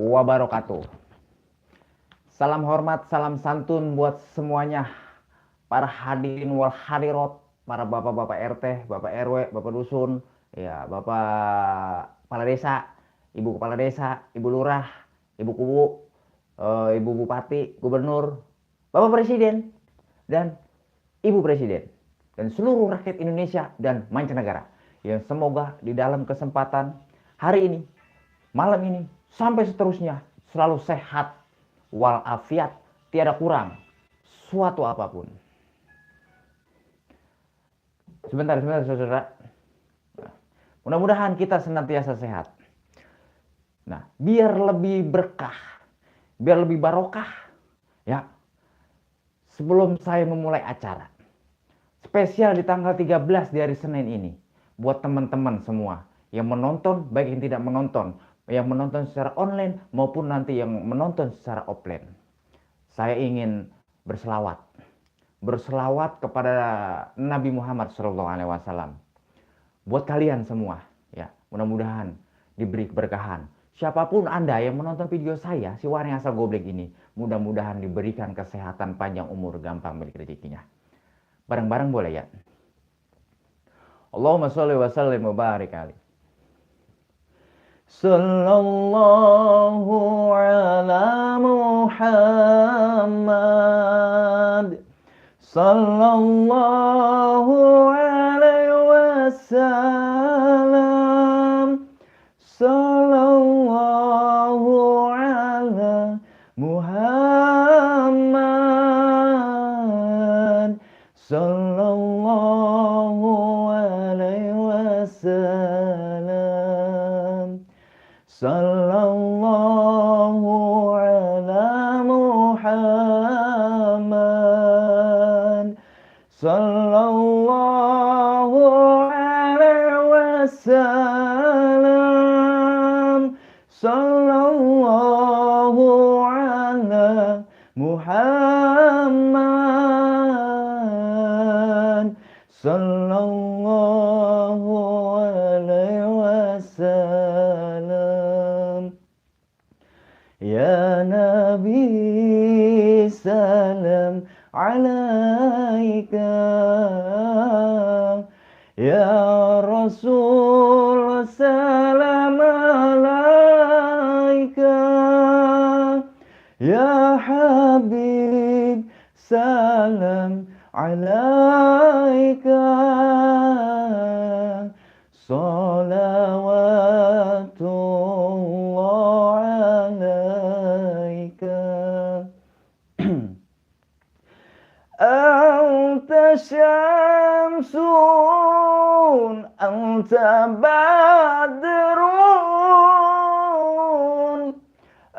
wabarakatuh. Salam hormat, salam santun buat semuanya, para hadirin wal hadirat, para bapak-bapak RT, bapak RW, bapak dusun, ya bapak kepala desa, ibu kepala desa, ibu lurah, ibu kubu, ibu bupati, gubernur, bapak presiden, dan ibu presiden, dan seluruh rakyat Indonesia dan mancanegara. Yang semoga di dalam kesempatan hari ini, malam ini, sampai seterusnya selalu sehat walafiat, tiada kurang suatu apapun. Sebentar, saudara. Mudah-mudahan kita senantiasa sehat. Nah, biar lebih berkah, biar lebih barokah, ya. Sebelum saya memulai acara, spesial di tanggal 13 di hari Senin ini, buat teman-teman semua yang menonton, baik yang tidak menonton, yang menonton secara online maupun nanti yang menonton secara offline. Saya ingin berselawat kepada Nabi Muhammad SAW. Buat kalian semua, ya, mudah-mudahan diberi keberkahan. Siapapun Anda yang menonton video saya, si Warni Asal Goblek ini, mudah-mudahan diberikan kesehatan, panjang umur, gampang balik rezekinya. Bareng-bareng boleh ya? Allahumma sholli wa sallim wa barik alaihi. Sallallahu ala Muhammad, sallallahu alaihi wasallam, sallallahu ala Muhammad, sallallahu alaihi wasallam, sallallahu ala Muhammad, sallallahu alaihi wasallam, sallallahu ala Muhammad, sallallahu alaihi wasallam. Ya Nabi salam alaika, ya Rasul salam alaika, ya Habib salam alaika, salawatullah alaika. Anta syamsun, anta badrun,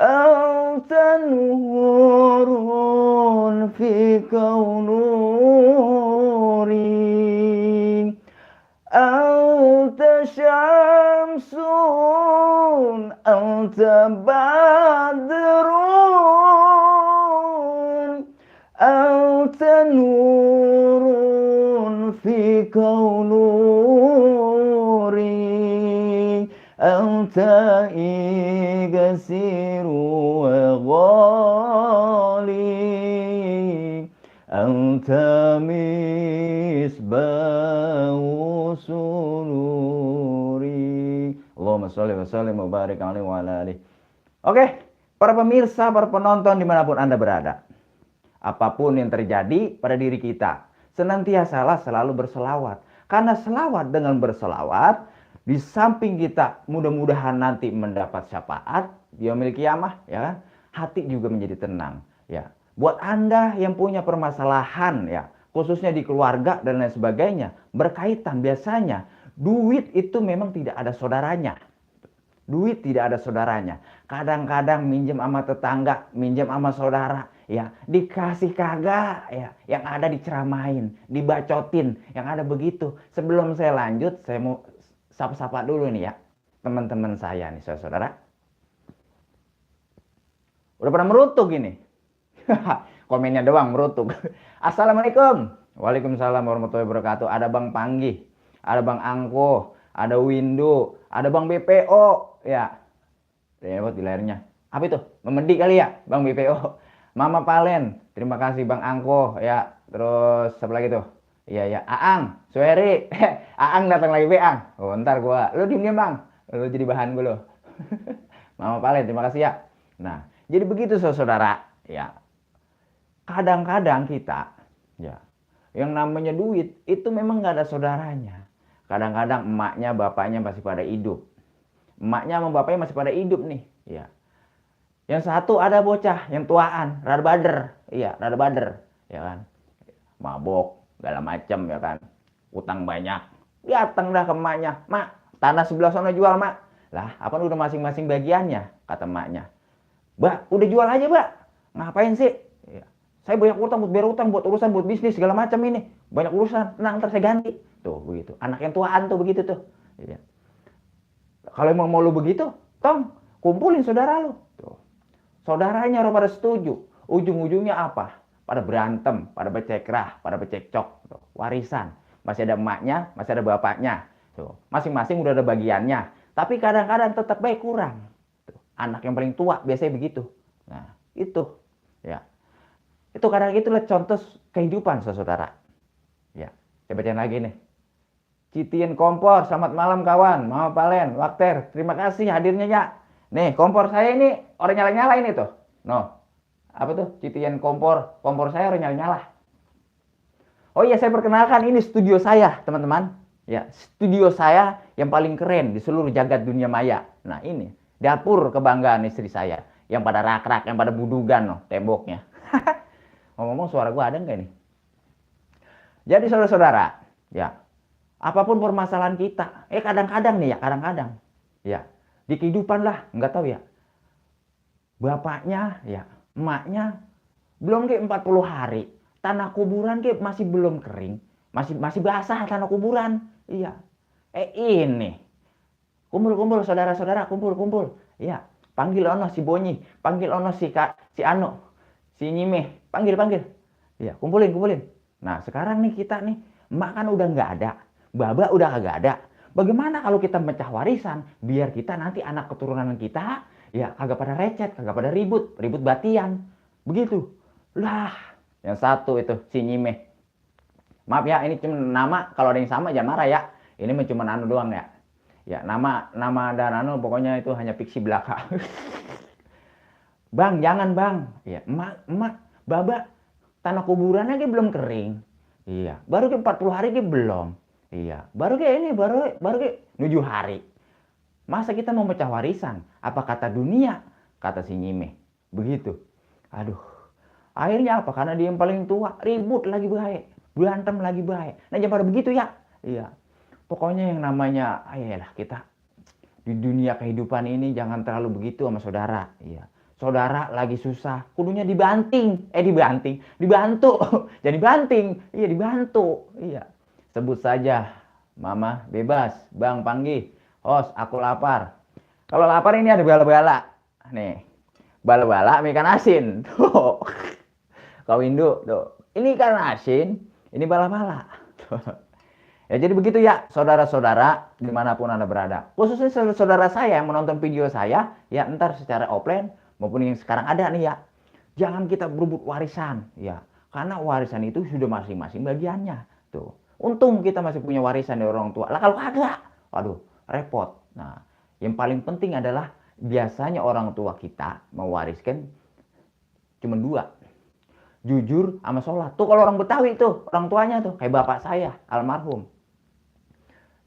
anta nurun fi kaunuri, anta syamsun, anta badrun, anta nurun fi kaunuri, anta igasiru wa ghali, anta misbahu sururi. Allahumma sholli wa sallim wa barik alaihi wa ala alihi. Oke, para pemirsa, para penonton dimanapun Anda berada, apapun yang terjadi pada diri kita, senantiasalah selalu berselawat. Karena selawat dengan berselawat, di samping kita mudah-mudahan nanti mendapat syafaat di yaumil qiyamah, ya kan? Hati juga menjadi tenang, ya. Buat Anda yang punya permasalahan, ya, khususnya di keluarga dan lain sebagainya, berkaitan biasanya duit itu memang tidak ada saudaranya. Duit tidak ada saudaranya. Kadang-kadang minjem sama tetangga, minjem sama saudara, ya, dikasih kagak, ya, yang ada diceramain, dibacotin, yang ada begitu. Sebelum saya lanjut, saya mau sapa-sapa dulu nih ya, teman-teman saya nih, saudara. Udah pada merutuk ini. Komennya doang merutuk. Assalamualaikum. Waalaikumsalam warahmatullahi wabarakatuh. Ada Bang Panggih, ada Bang Angko, ada Windu, ada Bang BPO, ya. Lewat di layarnya. Apa itu? Memedi kali ya, Bang BPO. Mama Palen, terima kasih Bang Angko ya. Terus siapa lagi tuh? Iya ya, Aang, Sueri. Aang datang lagi Bang. Oh, ntar gua. Lu diem Bang. Lu jadi bahan gue lo. Mama Palen, terima kasih ya. Nah, jadi begitu saudara. Ya, kadang-kadang kita, ya, yang namanya duit itu memang nggak ada saudaranya. Kadang-kadang emaknya, bapaknya masih pada hidup. Emaknya sama bapaknya masih pada hidup nih. Ya. Yang satu ada bocah yang tuaan, rada bader. Iya, rada bader, ya kan. Mabok, segala macem ya kan. Utang banyak. Datang dah ke emaknya. Mak, tanah sebelah sana jual, Mak. Lah, apa udah masing-masing bagiannya, kata emaknya. Mbak, udah jual aja, Mbak. Ngapain sih? Ya. Saya banyak utang buat bayar utang, buat urusan, buat bisnis, segala macam ini. Banyak urusan, tenang, ntar saya ganti. Tuh, begitu. Anak yang tuaan tuh begitu tuh. Ya. Kalau emang mau lu begitu, tong, kumpulin saudara lu. Tuh. Saudaranya orang pada setuju. Ujung-ujungnya apa? Pada berantem, pada bercekrah, pada bercekcok. Tuh. Warisan. Masih ada emaknya, masih ada bapaknya. Tuh. Masing-masing udah ada bagiannya. Tapi kadang-kadang tetap baik kurang. Tuh. Anak yang paling tua biasanya begitu. Nah, itu. Ya. Itu kadang itulah contoh kehidupan saudara. Ya. Saya bacain lagi nih. Citien Kompor, selamat malam kawan. Mama Palen, Wakter, terima kasih hadirnya ya. Nih, kompor saya ini orang nyala-nyala ini tuh. No. Apa tuh? Citien Kompor, kompor saya orang nyala-nyala. Oh iya, saya perkenalkan ini studio saya, teman-teman. Ya, studio saya yang paling keren di seluruh jagat dunia maya. Nah, ini dapur kebanggaan istri saya yang pada rak-rak, yang pada budugan no, temboknya. Ngomong-ngomong suara gua ada nggak nih? Jadi saudara-saudara, ya, apapun permasalahan kita, kadang-kadang nih ya, kadang-kadang, ya, di kehidupan lah, nggak tahu ya, bapaknya, ya, emaknya, belum kayak 40 hari, tanah kuburan kayak masih belum kering, masih basah tanah kuburan, iya, ini, kumpul-kumpul saudara-saudara, kumpul-kumpul, iya, panggil ono si Bonyi, panggil ono si Ano, si Nyime, panggil, iya, kumpulin, nah sekarang nih kita nih, emak kan udah nggak ada, baba udah kagak ada. Bagaimana kalau kita mecah warisan biar kita nanti anak keturunan kita ya kagak pada recet, kagak pada ribut batian. Begitu. Lah, yang satu itu si Nyime. Maaf ya, ini cuma nama, kalau ada yang sama jangan marah ya. Ini cuma anu doang ya. Ya, nama dan anu pokoknya itu hanya fiksi belaka. Bang, jangan bang. Ya, emak, baba, tanah kuburannya belum kering. Iya, baru ke 40 hari belum. Iya, baru kayak ini, baru kayak 7 hari. Masa kita mau pecah warisan? Apa kata dunia? Kata si Nyime. Begitu. Aduh. Akhirnya apa? Karena dia yang paling tua, ribut lagi baik. Berantem lagi baik. Nah, jangan pada begitu ya. Iya. Pokoknya yang namanya, ayolah kita di dunia kehidupan ini jangan terlalu begitu sama saudara. Iya. Saudara lagi susah, kudunya dibanting. Dibantu. Jadi banting. Iya, dibantu. Iya. Sebut saja, Mama bebas, Bang Panggi, host, aku lapar. Kalau lapar ini ada bala-bala. Nih, bala-bala ikan asin. Tuh, kau Windu, tuh. Ini ikan asin, ini bala-bala. Ya jadi begitu ya, saudara-saudara dimanapun Anda berada. Khususnya saudara saya yang menonton video saya, ya entar secara offline maupun yang sekarang ada nih ya. Jangan kita berebut warisan, ya. Karena warisan itu sudah masing-masing bagiannya. Tuh. Untung kita masih punya warisan dari orang tua. Lah kalau kagak, waduh, repot. Nah, yang paling penting adalah biasanya orang tua kita mewariskan cuma 2. Jujur sama sholat. Tuh kalau orang Betawi tuh, orang tuanya tuh, kayak bapak saya, almarhum.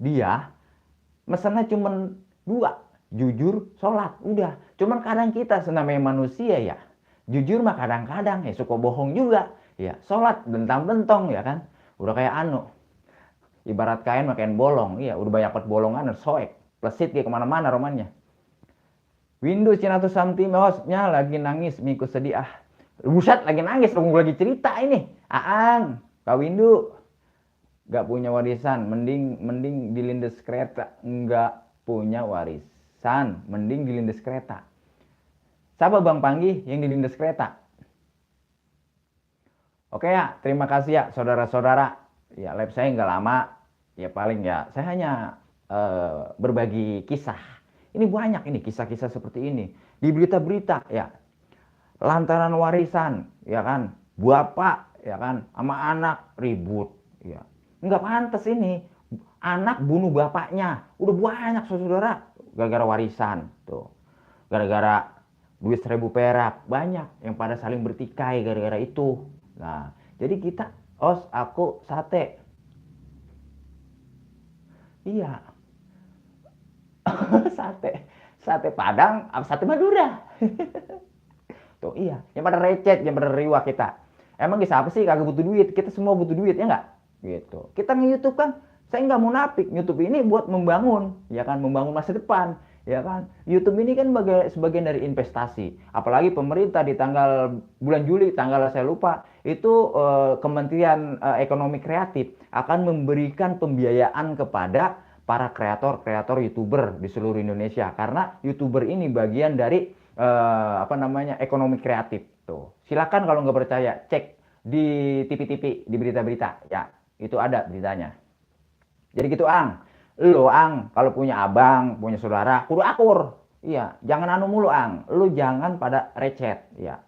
Dia mesennya cuma 2. Jujur, sholat. Udah. Cuman kadang kita senamanya manusia ya. Jujur mah kadang-kadang ya suka bohong juga. Ya, sholat bentang-bentong ya kan. Udah kayak anu. Ibarat kain makin bolong, iya udah banyak banget bolongan, soek, plesit dia kemana-mana romannya. Windu Cina tuh Samti hostnya lagi nangis, Miku sedih ah. Buset lagi nangis, gue lagi cerita ini. Aang, Kak Windu, gak punya warisan, mending dilindes kereta, nggak punya warisan, mending dilindes kereta. Siapa Bang Panggi yang dilindes kereta? Oke ya, terima kasih ya saudara-saudara. Ya live saya nggak lama, ya paling ya saya hanya berbagi kisah. Ini banyak ini kisah-kisah seperti ini. di berita-berita ya, lantaran warisan ya kan, bapak ya kan sama anak ribut ya, nggak pantas ini, anak bunuh bapaknya udah banyak saudara gara-gara warisan tuh, gara-gara duit 1.000 perak banyak yang pada saling bertikai gara-gara itu. Nah jadi kita aku sate, iya. sate sate Padang apa sate Madura. Tuh iya, yang pada recet, yang pada riwah kita. Emang siapa sih kagak butuh duit? Kita semua butuh duit ya nggak? Gitu. Kita nge-YouTube kan, saya nggak munafik. YouTube ini buat membangun, ya kan, membangun masa depan, ya kan. YouTube ini kan sebagian dari investasi. Apalagi pemerintah di tanggal bulan Juli, tanggal saya lupa, itu Kementerian Ekonomi Kreatif akan memberikan pembiayaan kepada para kreator-kreator YouTuber di seluruh Indonesia. Karena YouTuber ini bagian dari ekonomi kreatif tuh. Silakan kalau nggak percaya cek di TV-TV, di berita-berita ya, itu ada beritanya. Jadi gitu Ang, lo Ang kalau punya abang, punya saudara kudu akur, iya, jangan anu mulu Ang, lu jangan pada recet ya.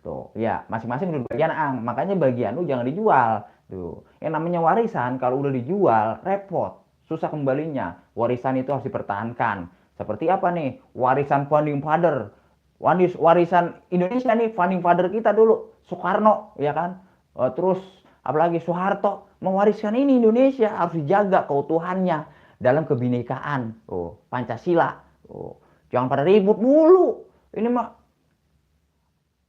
Tuh ya, masing-masing udah bagian Ang, makanya bagian lu jangan dijual tuh. Yang namanya warisan kalau udah dijual repot, susah kembalinya. Warisan itu harus dipertahankan. Seperti apa nih, warisan founding father, warisan Indonesia nih, founding father kita dulu Soekarno ya kan. Terus apalagi Soeharto mewariskan ini, Indonesia harus dijaga keutuhannya dalam kebinekaan. Pancasila. Jangan pada ribut mulu, ini mah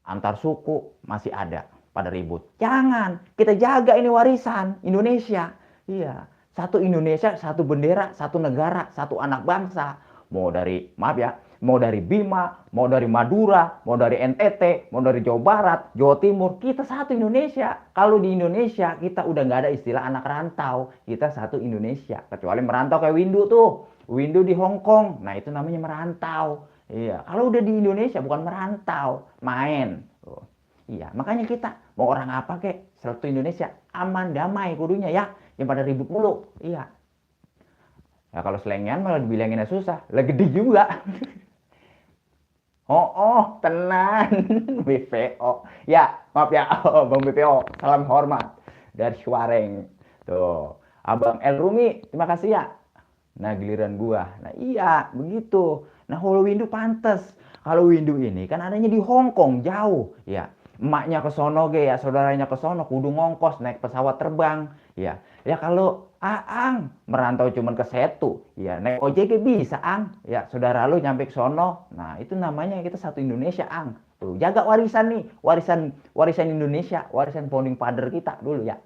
antar suku masih ada pada ribut. Jangan, kita jaga ini warisan Indonesia. Iya, satu Indonesia, satu bendera, satu negara, satu anak bangsa. Mau dari, maaf ya, mau dari Bima, mau dari Madura, mau dari NTT, mau dari Jawa Barat, Jawa Timur, kita satu Indonesia. Kalau di Indonesia kita udah nggak ada istilah anak rantau, kita satu Indonesia. Kecuali merantau kayak Windu tuh, Windu di Hong Kong, nah itu namanya merantau. Iya, kalau udah di Indonesia bukan merantau, main. Iya, makanya kita mau orang apa kek, satu Indonesia aman damai kudunya ya, yang pada ribut mulu. Iya. Ya kalau selengean malah dibilanginnya susah, lah gede juga. Tenan. BPO. Ya, maaf ya, Bang BPO. Salam hormat dari Suareng. Tuh, Abang El Rumi, terima kasih ya. Nah, giliran gua. Nah, iya, begitu. Nah, kalau Windu pantes. Kalau Windu ini kan adanya di Hong Kong, jauh. Ya, emaknya ke sono ge ya, saudaranya ke sono, kudu ngongkos naik pesawat terbang. Ya, ya kalau Ang merantau cuman ke Setu, ya naik ojek bisa Ang, ya saudara lu nyampe ke sono, nah itu namanya kita satu Indonesia Ang. Tuh jaga warisan nih, warisan Indonesia, warisan founding father kita dulu ya.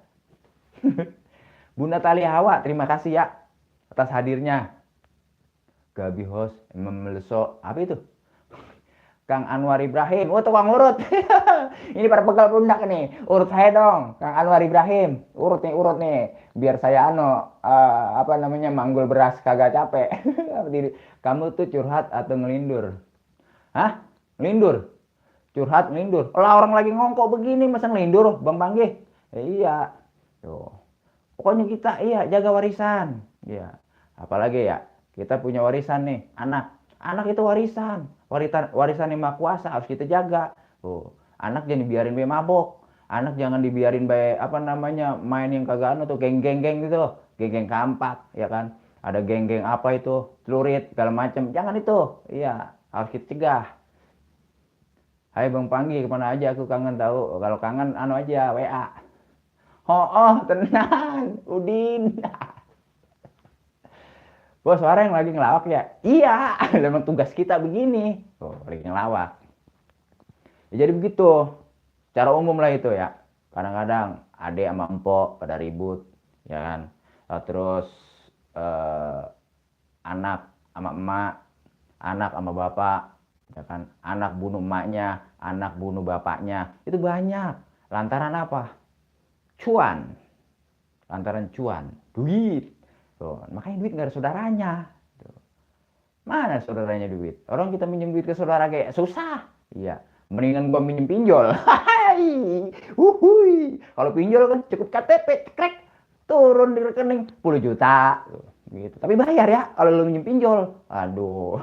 Bunda Tali Hawa, terima kasih ya atas hadirnya. Gabi host memeleso, apa itu? Kang Anwar Ibrahim, tukang urut. Ini para pegal pundak nih, urut saya dong, Kang Anwar Ibrahim, urut nih, biar saya manggul beras kagak capek. Kamu tuh curhat atau ngelindur? Hah? Ngelindur? Curhat ngelindur? Lah orang lagi ngongkok begini masa ngelindur, Bang Panggih? Iya, tuh. Pokoknya kita jaga warisan, ya. Apalagi ya, kita punya warisan nih, anak itu warisan yang maha kuasa harus kita jaga. Anak jangan dibiarin be mabok, anak jangan dibiarin be main yang kagak tuh geng-geng gitu, geng-geng kampak ya kan, ada geng-geng apa itu celurit segala macam, jangan itu, iya harus kita cegah. Hai Bang Panggi, kemana aja, aku kangen tahu, kalau kangen aja WA. Tenang Udin. Bos suara yang lagi ngelawak ya? Iya, memang tugas kita begini. Lagi ngelawak. Ya, jadi begitu. Cara umum lah itu ya. Kadang-kadang adek sama empok pada ribut, ya kan. Terus anak sama emak, anak sama bapak, ya kan. Anak bunuh emaknya, anak bunuh bapaknya. Itu banyak. Lantaran apa? Cuan. Lantaran cuan, duit. Makanya duit nggak ada saudaranya. Mana saudaranya duit? Orang kita minjem duit ke saudara kayak susah. Iya, mendingan gua minjem pinjol. Kalau pinjol kan cukup KTP, cekrek, turun di rekening 10 juta. Gitu. Tapi bayar ya kalau lu minjem pinjol. Aduh.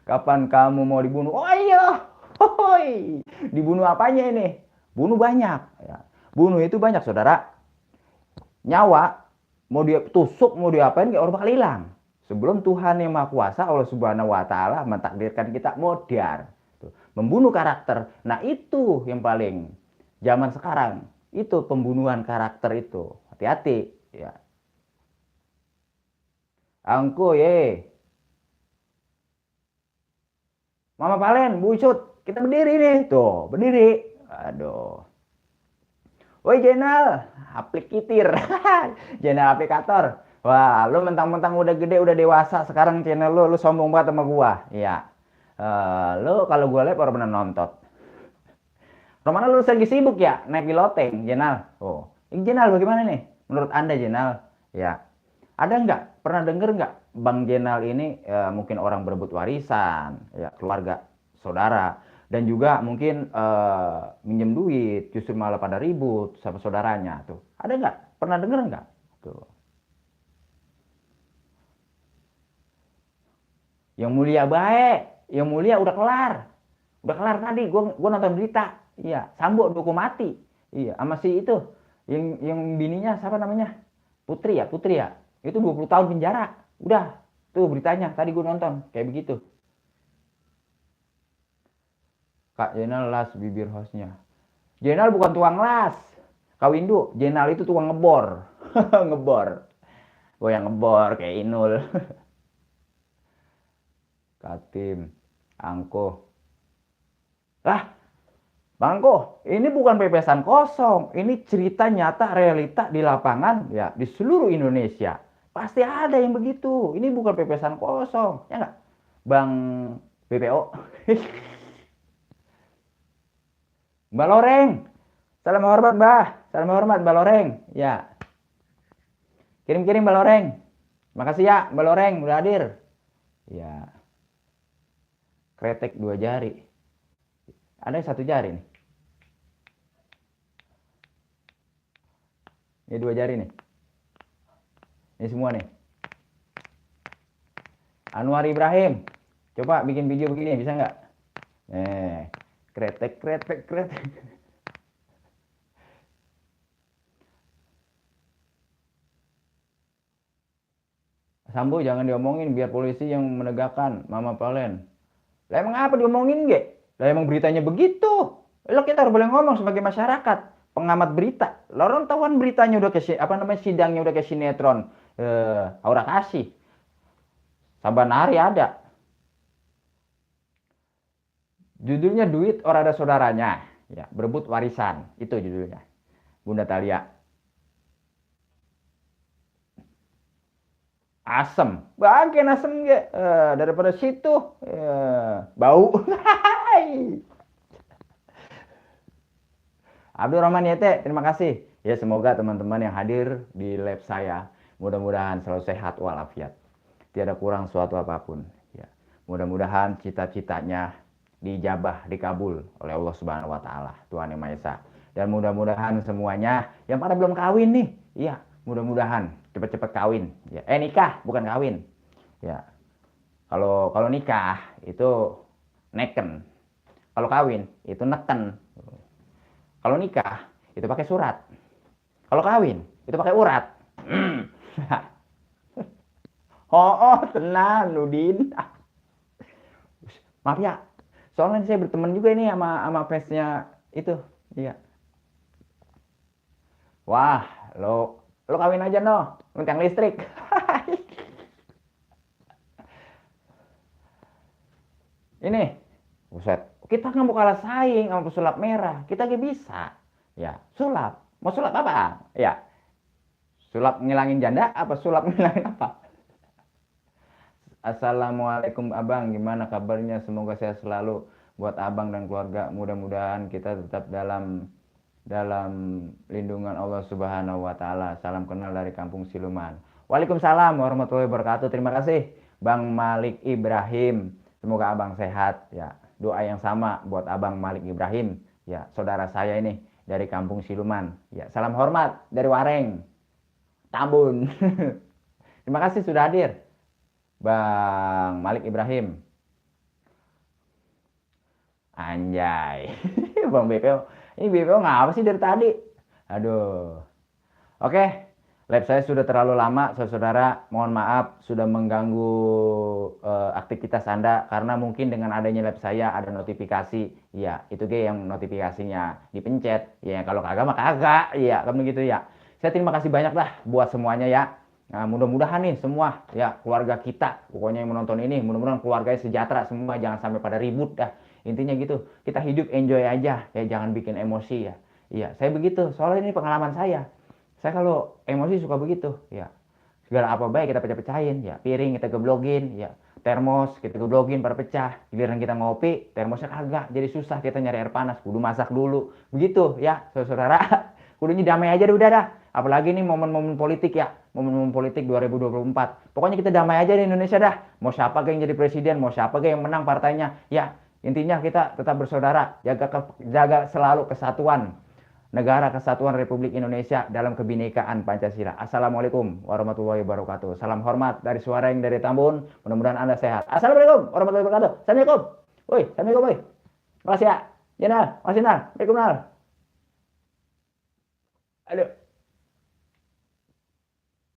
Kapan kamu mau dibunuh? Oh iya, hoi. Dibunuh apanya ini? Bunuh banyak. Ya. Bunuh itu banyak, saudara. Nyawa, mau dia tusuk, mau diapain, kayak orang bakal hilang. Sebelum Tuhan yang Maha Kuasa, Allah Subhanahu Wa Taala mentakdirkan kita modar. Membunuh karakter. Nah itu yang paling zaman sekarang. Itu pembunuhan karakter itu. Hati-hati. Ya. Angko ye. Mama Palen, Bu Icut, kita berdiri nih. Tuh, berdiri. Aduh. Woi Jenal, aplikator. Jenal aplikator. Wah, lu mentang-mentang udah gede, udah dewasa, sekarang channel lu sombong banget sama gua. Iya. Lu kalau gua lihat baru pernah nonton. Romana lu lagi sibuk ya, naik di loteng, Jenal. Oh, ini Jenal bagaimana nih? Menurut Anda Jenal? Ya. Ada nggak? Pernah denger nggak Bang Jenal ini mungkin orang berebut warisan, ya keluarga, saudara, dan juga mungkin minjem duit, justru malah pada ribut sama saudaranya tuh. Ada nggak? Pernah denger nggak? Tuh. Yang mulia baik, yang mulia udah kelar tadi. Gua nonton berita, iya, Sambo dihukum mati, iya, sama si itu, yang bininya siapa namanya? Putri ya, itu 20 tahun penjara. Udah, tuh beritanya. Tadi gue nonton, kayak begitu. Kak Jenal las bibir hostnya. Jenal bukan tukang las. Kak Windu, Jenal itu tukang ngebor. Ngebor. Gue yang ngebor, kayak Inul. Katim, Angko. Lah, Bangko, ini bukan pepesan kosong. Ini cerita nyata, realita di lapangan, ya, di seluruh Indonesia. Pasti ada yang begitu. Ini bukan pepesan kosong. Ya nggak? Bang BPO. Mbak Loreng. Salam hormat, Mbak. Salam hormat, Mbak Loreng. Ya. Kirim-kirim, Mbak Loreng. Makasih ya, Mbak Loreng, udah hadir. Ya. Kretek 2 jari. Ada yang 1 jari nih. Ini 2 jari nih. Ini semua nih. Anwar Ibrahim. Coba bikin video begini, bisa nggak? Kretek. Sambo jangan diomongin, biar polisi yang menegakkan, Mama Palen. Lah emang apa diomongin nggak? Lah emang beritanya begitu. Lo kita harus boleh ngomong sebagai masyarakat, pengamat berita. Lo orang tahuan beritanya udah ke apa namanya, sidangnya udah ke sinetron. Aura kasih. Saban hari ada. Judulnya duit orang ada saudaranya, ya, berebut warisan, itu judulnya. Bunda Talia. Asem, bagian asem ya, daripada situ, bau. Abdurrahman Yete, terima kasih. Ya semoga teman-teman yang hadir di live saya, mudah-mudahan selalu sehat walafiat, tiada kurang suatu apapun. Ya, mudah-mudahan cita-citanya dijabah, dikabul oleh Allah Subhanahu Wa Taala, Tuhan Yang Maha Esa. Dan mudah-mudahan semuanya yang pada belum kawin nih, ya mudah-mudahan cepat-cepat kawin. Ya, nikah bukan kawin. Ya, kalau nikah itu neken, kalau kawin itu neken. Kalau nikah itu pakai surat, kalau kawin itu pakai urat. Oh, tenang, Nudin. Maaf ya, soalnya saya berteman juga ini sama fansnya itu, iya. Wah, lo kawin aja no, ngutang listrik. Ini, buset, kita nggak mau kalah saing sama pesulap merah, kita gak bisa. Ya, sulap, mau sulap apa? Ya, sulap ngilangin janda apa sulap ngilangin apa? Assalamualaikum Abang, gimana kabarnya? Semoga sehat selalu buat Abang dan keluarga. Mudah-mudahan kita tetap dalam lindungan Allah Subhanahu Wa Taala. Salam kenal dari Kampung Siluman. Waalaikumsalam warahmatullahi wabarakatuh. Terima kasih Bang Malik Ibrahim. Semoga Abang sehat. Ya, doa yang sama buat Abang Malik Ibrahim. Ya, saudara saya ini dari Kampung Siluman. Ya, salam hormat dari Wareng, Tambun. Terima kasih sudah hadir, Bang Malik Ibrahim. Anjay. Bang BPO. Ini BPO ngapa sih dari tadi? Aduh. Oke, live saya sudah terlalu lama, saudara. Mohon maaf sudah mengganggu aktivitas Anda karena mungkin dengan adanya live saya ada notifikasi. Ya, itu ge yang notifikasinya dipencet. Ya, kalau kagak mah kagak. Iya, kan begitu ya. Saya terima kasih banyak lah buat semuanya ya. Nah, mudah-mudahan nih semua ya keluarga kita, pokoknya yang menonton ini, mudah-mudahan keluarganya sejahtera semua, jangan sampai pada ribut dah. Intinya gitu, kita hidup enjoy aja ya, jangan bikin emosi ya. Iya, saya begitu. Soalnya ini pengalaman saya. Saya kalau emosi suka begitu, ya. Segala apa baik kita pecah-pecahin, ya. Piring kita geblokin, ya. Termos kita geblokin pada pecah. Giliran kita ngopi, termosnya kagak. Jadi susah kita nyari air panas, kudu masak dulu. Begitu ya, saudara. Kudunya damai aja deh, udah dah. Apalagi nih momen-momen politik ya, momen-momen politik 2024. Pokoknya kita damai aja di Indonesia dah. Mau siapa yang jadi presiden, mau siapa yang menang partainya, ya. Intinya kita tetap bersaudara, jaga selalu kesatuan Negara Kesatuan Republik Indonesia dalam kebinekaan Pancasila. Assalamualaikum warahmatullahi wabarakatuh. Salam hormat dari suara yang dari Tambun. Mudah-mudahan Anda sehat. Assalamualaikum warahmatullahi wabarakatuh. Assalamualaikum. Woi, assalamualaikum, woi. Makasih ya. Jenal, makasih Nal. Waalaikumsalam. Aduh.